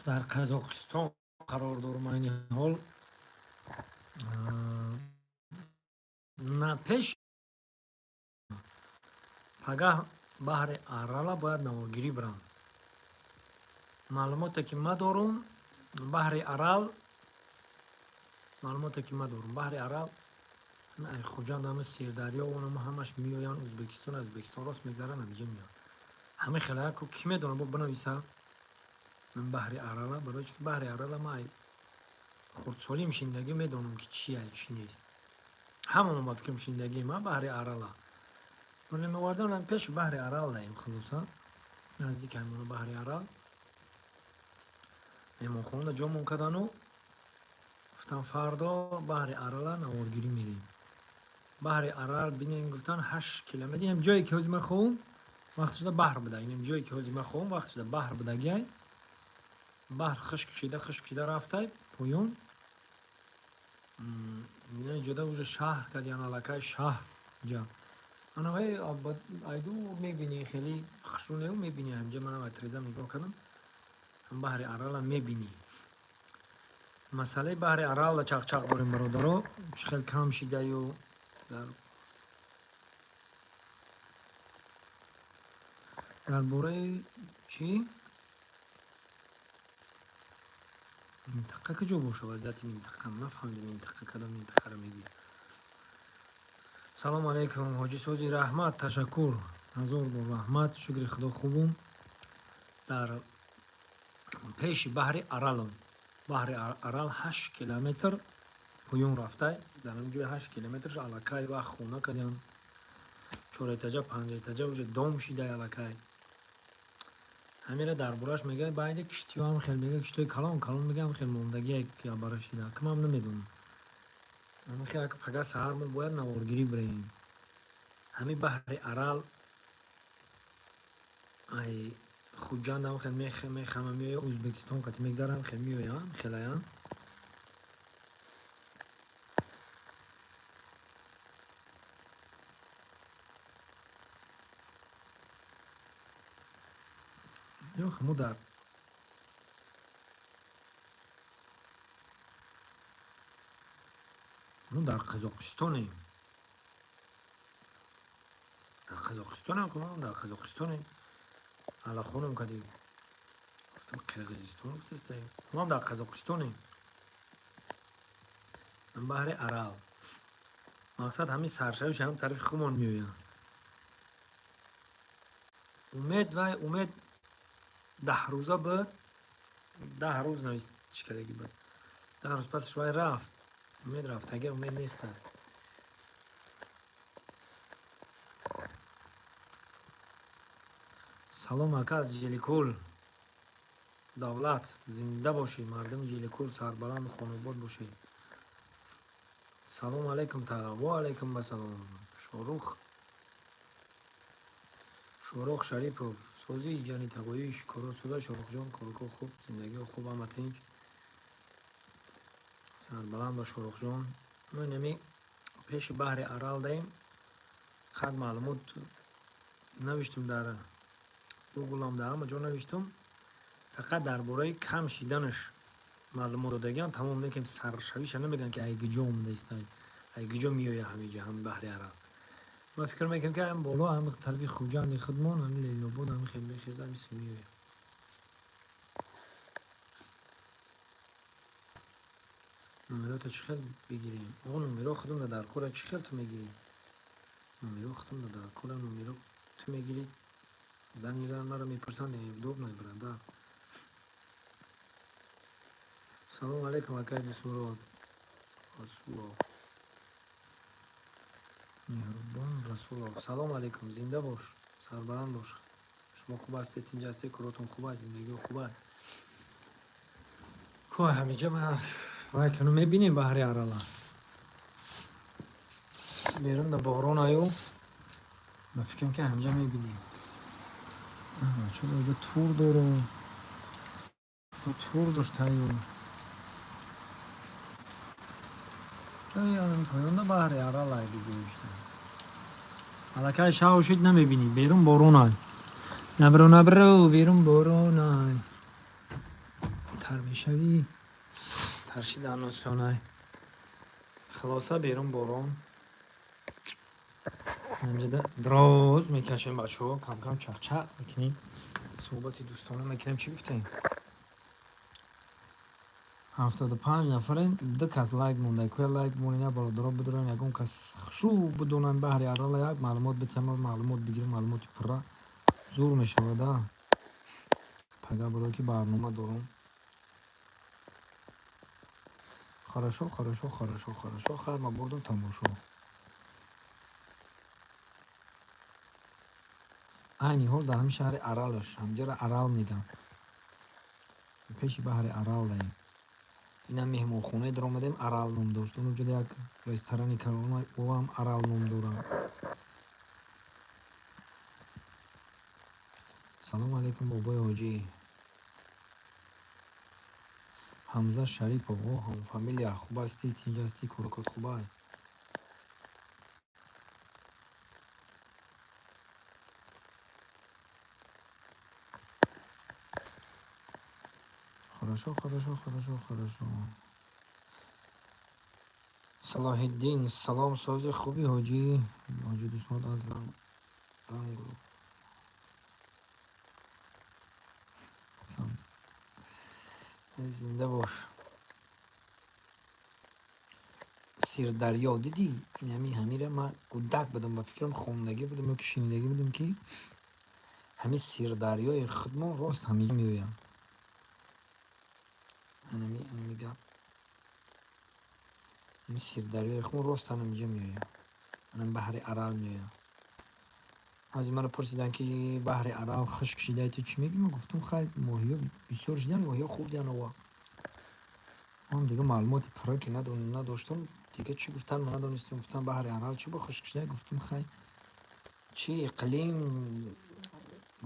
Дар Қазоқистон қарор дорум айни ҳол. На пеш пагаҳ баҳри Арала бояд наворгирӣ бирам. Маълумоте ки ма дорум, баҳри Арал, маълумоте ки ма дорум, баҳри Арал Хуҷанд, ҳама Сирдарё, онама ҳамаш меоянд Ӯзбекистон, аз Ӯзбекистон рост мегзаранд, ҳамиҷа меоянд. Ҳама хелаяку кӣ медонад, бо бинависа баҳри Арала, барои чи ки баҳри Арала ма хурдсолим шиндагӣ медонам, ки чия, чӣ нест. Ҳамамо ба фикрам шиндагием баҳри Арала. Мевардан пеши баҳри Арал даем, хулоса. Наздик ҳамона баҳри Арал. Меҳмонхонада ҷомон кардану гуфтам, фардо баҳри Арала наворгирӣ мерем. Баҳри Арал бинем, гуфтан, 8 километр. Инам ҷое ки ҳози ман хоҳум, вақт шуда баҳр буда. Инам ҷое ки ҳози ман хоҳум, вақт шуда баҳр будагиай. Баҳр хушк шида, хушк шида рафтай поён. Ҷода уже шаҳр кардиян, аллакай шаҳр ҷа. Анавай айду мебинӣ, хеле хушрӯ мебинӣ. Ҳамҷа манам ай треза нигоҳ кардам. Баҳри Арала мебинӣ. Масъалаи баҳри Аралла чақчақ дорем, бародаро. Чӣ хел кам шидаю дар бораи чӣ минтақа куҷо боша, вазъияти минтақа нафаҳмидем, минтақа кадом минтақаро мегӯӣ. Салому алайкум, ҳоҷи сози, раҳмат, ташаккур, ҳазор бор раҳмат, шукри Худо, хубум. Дар пеши баҳри Аралам. Баҳри Арал 8 километр поён рафтай. Дар ҳамин ҷои 8 километрш аллакай вақт хона кардиян. Чорэтажа, панҷэтажа уже дом шидай аллакай. Ҳамира дар борааш мегӯяд, байди киштиҳоам хел мегӯяд, киштиҳои калон калон мегӯям, хел мондагие ки бара шида. Ки ман намедонам. Ҳамин хел пага саҳар мо бояд наворгирӣ бираем. Ҳамин баҳри Арал ай Хуҷандам хел мехама меоя, Ӯзбекистон қати мегзарам, хел меоянд, хелаянд. Ёх, мо дар Қазоқистонем. Дар Қазоқистонем, дар Қазоқистонем. Аллахонам кадем. Гуфтам Қирғизистон гуфтастаем. Мо дар Қазоқистонем. Баҳри Арал. Мақсад ҳамин саршавиш ҳам тарафи хумон меояд. Умед вай Умед 10 рӯза буд, 10 рӯз навист, чӣ кардагӣ буд. 10 рӯз пасаш вай рафт. Умед рафтага, Умед неста. Салом, ака, аз Ҷеликул. Давлат, зинда бошӣ, мардуми Ҷеликул сарбаланду хонобод бошед. Салому алайкум, та ва алайкум ассалом. Шорух Шорух Шарипов, созӣ ҷани тагоиш, коро суда, Шорухҷон, корко хуб, зиндагиҳо хуб, ҳама тинҷ. Сарбаланд ба Шорухҷон. Мо инами пеши баҳри Арал даем. Хат маълумот навиштум дар Гуглам, дар ҳама ҷо навиштум. Фақат дар бораи кам шиданаш маълумот додагиам, тамом, лекин саршавиша намегӯянд, ки ай куҷо омада истай, ай куҷо меояд ҳамиҷа ҳами баҳри Арал. Ман фикр мекунам, ки ҳам боло, ҳам тарафи Хуҷанди худмон, ҳами Лейлобод, ҳами хел мехеза, ҳами су меояд. Номерото чӣ хел бигирем? Оғо, номеро худумда дар кора, чӣ хел ту мегирӣ? Номеро худумда дар кора, номеро ту мегирӣ, занг мезананд, маро мепурсанд, неудобно, брат. Салому алайкум, акай Дусмурод. Расулов. Меҳрубон Расулов. Салому алайкум, зинда бош, сарбаланд бош. Шумо хуб ҳастед, тинҷ ҳастед, коротон хуб аст, зиндагиҳо хуб аст. Ко ҳамиҷа ман вай кунам, мебинем баҳри Арала. Берун да борон аю. Ба фикрам, ки ҳамиҷа мебинем. Чаро иҷо тур дорум? Тур доштаю. Поёнда баҳри Арал ай гӯшта. Аллакай шав шуд, намебинӣ. Берун борон ай. Набро, набро, берун борон ай. Тар мешавӣ, тар шидан осонай. Хулоса, берун борон. Ҳамҷода дроз мекашем, бачаҳо, камкам чақчақ мекунем, суҳбати дӯстона мекунем. Чӣ гуфтем? 75 нафарем, ду кас лайк монда. Куя лайк монина, бародаро, бидорен. Ягон кас шу бидонанд, баҳри Арала як маълумот битама, маълумот бигирем, маълумоти пурра зур мешавада. Пага барое ки барнома дорам. Хорошо, хорошо, хорошо, хорошо. Хайр, ма бурдам тамошо. Айни ҳол дар ҳамин шаҳри Аралаш, ҳамҷара Арал мегам, пеши баҳри Арал даем. Инам меҳмонхонае даромадем, Арал ном дошт. Онҷода як ресторани калона, ӯам Арал ном дорад. Салому алайкум, бобои ҳоҷӣ Ҳамза Шарипов. О, ҳамфамилия, хуб ҳастӣ, тинҷ ҳастӣ, корукот хубай? Хорошо, хорошо, хорошо, хорошо. Салоҳиддин, салом, сози, хуби, ҳоҷӣ? Ҳоҷи Дусмод аз Рангу. Зинда бош. Сирдарё дидӣ? Инами ҳамира ман кӯдак будам, ба фикрам, хондагӣ будам ё ки шинидагӣ будам, ки ҳамин Сирдарёи худмон рост ҳаминҷо меояд. Анами гап, ҳамин Сирдарёи худмон рост ҳаминҷо меояд, анами баҳри Арал меояд. Ҳозир маро пурсиданд, ки баҳри Арал хушк шидай, ту чӣ мегӯӣ? Ман гуфтам, хай, моҳиё бисёр шидан, моҳиё хӯрдиан ова. Ман дига маълумоти пурра ки надоштам, дига чӣ гуфтан ман надонистам. Гуфтам, баҳри Арал чӣ бо хушк шидай? Гуфтам, хай, чӣ иқлим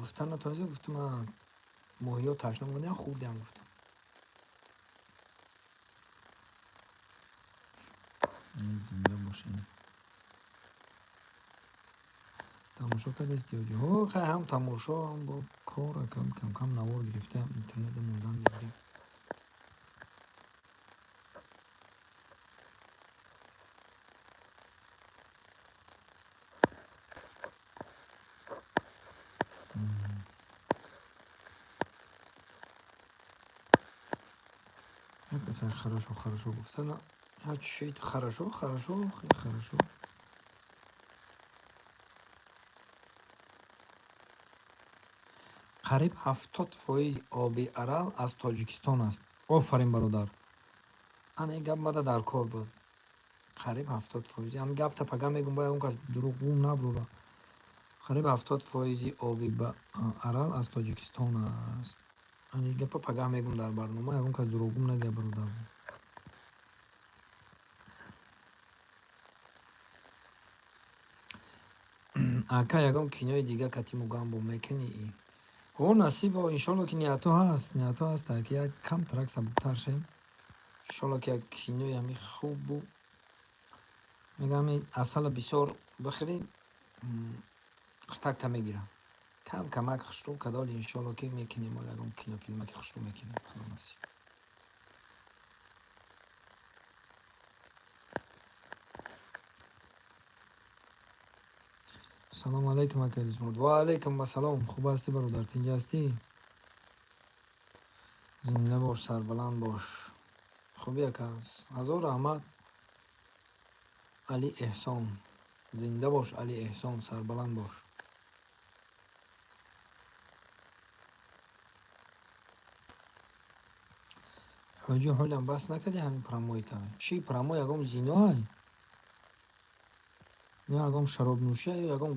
гуфтан натавонистам. Гуфтам, моҳиё ташна омадиан, хӯрдиан, гуфтам. Зинда бошед. Тамошо кардасти, ҳоҷӣ? Ҳо, хай, ҳам тамошо, ҳам бо кор, кам кам навор гирифта, интернета мондан мегирем. Хорошо, хорошо гуфтана, чит хорошо, хорошо, хорошо. Қариб 70 фоизи оби Арал аз Тоҷикистон аст. Офарин, бародар, ана ин гап мада дар кор буд. Қариб 70 фоизи ҳамин гапта пага мегум, бояд он кас дурӯғгӯ набурора. Қариб 70 фоизи оби Арал аз Тоҷикистон аст. Ана ин гапа пагаҳ мегум дар барнома, ягон кас дурӯғгӯ нагӯяд, бародар. Ака, ягон кинои дига кати Мугамбо мекунӣ? Ҳо, насибо, иншолло, ки ниятҳо ҳаст, ниятҳо ҳаст, ки як камтарак сабуктар шем. Иншолло, ки як кинои ҳами хубу, мегӯям, ҳами асала бисёр бихӯрӣ, қиртакта мегирам. Кам камак хушрӯ кадоли, иншолло, ки мекунем, ягон кинофилмаки хушрӯ мекунем, худо насиб. Салому алайкум, акаи Дӯстмурод. Ва алайкум ассалом. Хуб ҳастӣ, бародар, тинҷ ҳастӣ? Зинда бош, сарбаланд бош. Хубӣ, ака? Ҳазор раҳмат, Али Эҳсон. Зинда бош, Али Эҳсон, сарбаланд бош. Ҳоҷӣ, ҳолям бас накардӣ ҳамин прямой та? Чӣ прямой, ягон зиноай? Ё ягон шаробнӯшия, ё ягон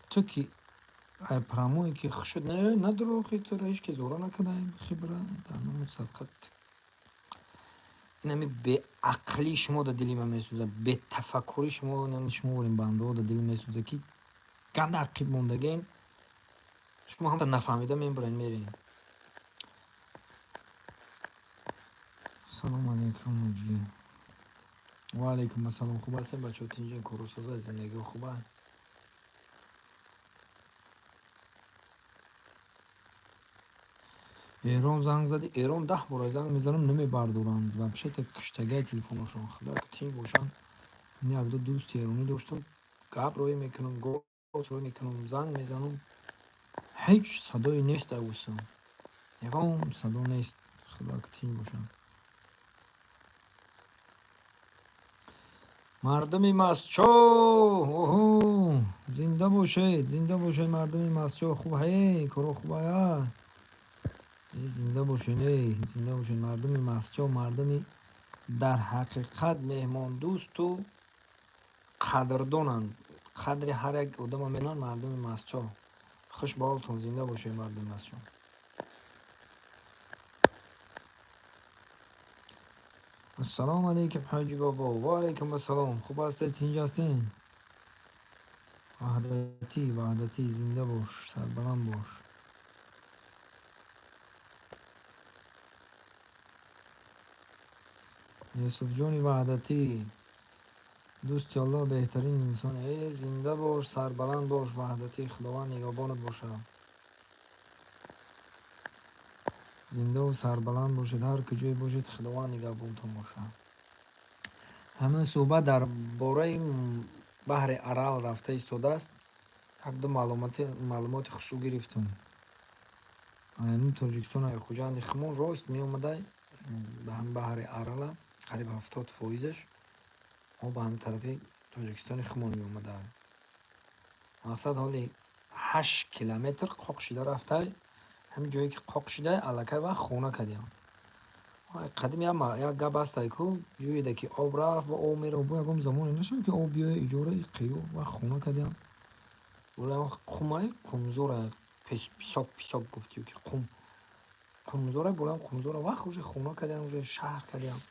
ту ки ай прямой ки хушуд надурохи, туро ҳеҷ ки зора накардаем, хибра дар номи садқат. Инами беақлии шумо дар дили ман месӯзад, бетафаккури шумо, шумо ворин бандаҳо дар дили месӯзад, ки ганда ақиб мондагем. Шумо ҳамта нафаҳмида мебурен, мерем. Салому алайкум, ҳоҷӣ. Ва алайкум ассалом. Хуб ҳастем, бачаҳо, тинҷен, корусоза, зиндагиҳо хуба? Эрон занг зади, Эрон 10 бора занг мезанам, намебардоранд. Вообще-то куштагай телефоношон. Худо ки тинҷ бошанд. Як-ду дӯсти эронӣ доштам, гап рӯй мекунам, голос рӯй мекунам, занг мезанам. Ҳеҷ садое нест авусам. Ягон садо нест. Худо ки тинҷ бошанд. Мардуми Мастчоҳ, оҳо, зинда бошед, зинда бошед, мардуми Мастчоҳ. Хуб ҳае, коро хуб ая? Зинда бошед, эй, зинда бошед, мардуми Мастчоҳ, мардуми дар ҳақиқат меҳмондӯсту қадрдонанд. Қадри ҳар як одама медонанд мардуми Мастчоҳ. Хуш ба ҳолтон, зинда бошед, мардуми Мастчоҳ. Ассалому алайкум, ҳоҷи бобо. Ва алайкум ассалом. Хуб ҳастед, тинҷ ҳастед? Ваҳдатӣ, Ваҳдатӣ, зинда бош, сарбаланд бош. Юсуфҷони Ваҳдатӣ, дӯсти Аллоҳ, беҳтарин инсон. Э, зинда бош, сарбаланд бош, Ваҳдатӣ, Худованд нигаҳбонат бошад. Зиндаву сарбаланд бошед, ҳар куҷое бошед, Худованд нигаҳбонтон бошад. Ҳамин суҳбат дар бораи баҳри Арал рафта истодааст. Як-ду маълумоти хушрӯ гирифтам. Ҳамин Тоҷикистон, Хуҷанди хумон рост меомадай ба ҳамин баҳри Арала, қариб 70%-аш мо ба ҳамин тарафи Тоҷикистони хумон меомадай. Мақсад, ҳоли 8 километр қоқ шида рафтай. Ҳамин ҷое ки қоқ шидай, аллакай вақт хона кардиям. Қадим як гап ҳастай ку, ҷӯеда ки об рафт, бо об мерав, бо ягон замоне нашавад ки об биёяд, иҷора қиё вақт хона кардиям. Қумай, қумзора, писок, писок гуфтию ки қум. Қумзора болам, қумзора вақт уже хона кардиям, уже шаҳр кардиям.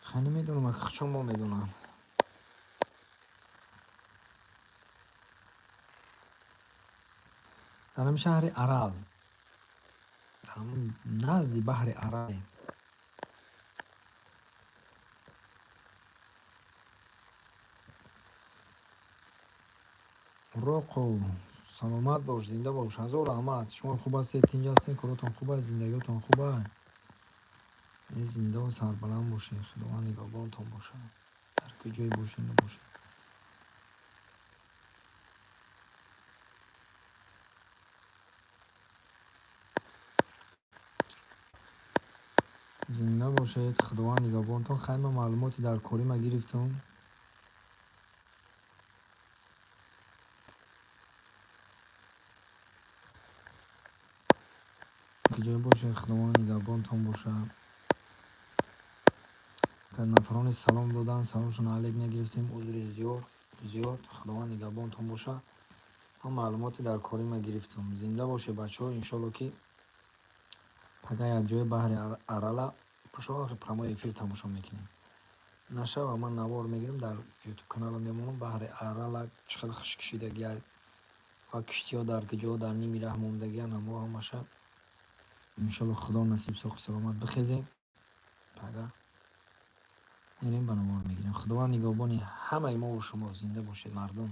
Хай, намедонам, хучон мо медонанд. Дар ҳамин шаҳри Арал, дар ҳамун назди баҳри Аралем. Роқо, саломат бош, зинда бош, ҳазор раҳмат. Шумо хуб ҳастед, тинҷ ҳастед, коротон хуб аст, зиндагиётон хуб аст? Э, зиндаву сарбаланд бошед, Худованд нигаҳбонтон бошад. Дар куҷое бошед, набошед. Зинда бошед, Худованд нигаҳбонтон. Хай, ман маълумоти дар корима гирифтам. Куҷое бошед, Худованд нигаҳбонтон бошад. Нафароне салом доданд, саломшон алек нагирифтем, узри зиёд зиёд. Худованд нигаҳбонтон бошад. Ман маълумоти дар корима гирифтам. Зинда бошед, бачаҳо, иншолло ки пага якҷоя баҳри Арала пошоқи прямой эфир тамошо мекунем. Нашава, ман навор мегирам, дар ютуб каналам мемонам. Баҳри Арала чӣ хел хушкшидагиай ва киштиҳо дар куҷо дар ними раҳ мондагиан, ҳамо ҳамаша иншолло, Худо насиб, соҳу саломат бихезем, пага мерем, ба навор мегирем. Худованд нигаҳбони ҳамаи мову шумо. Зинда бошед, мардум.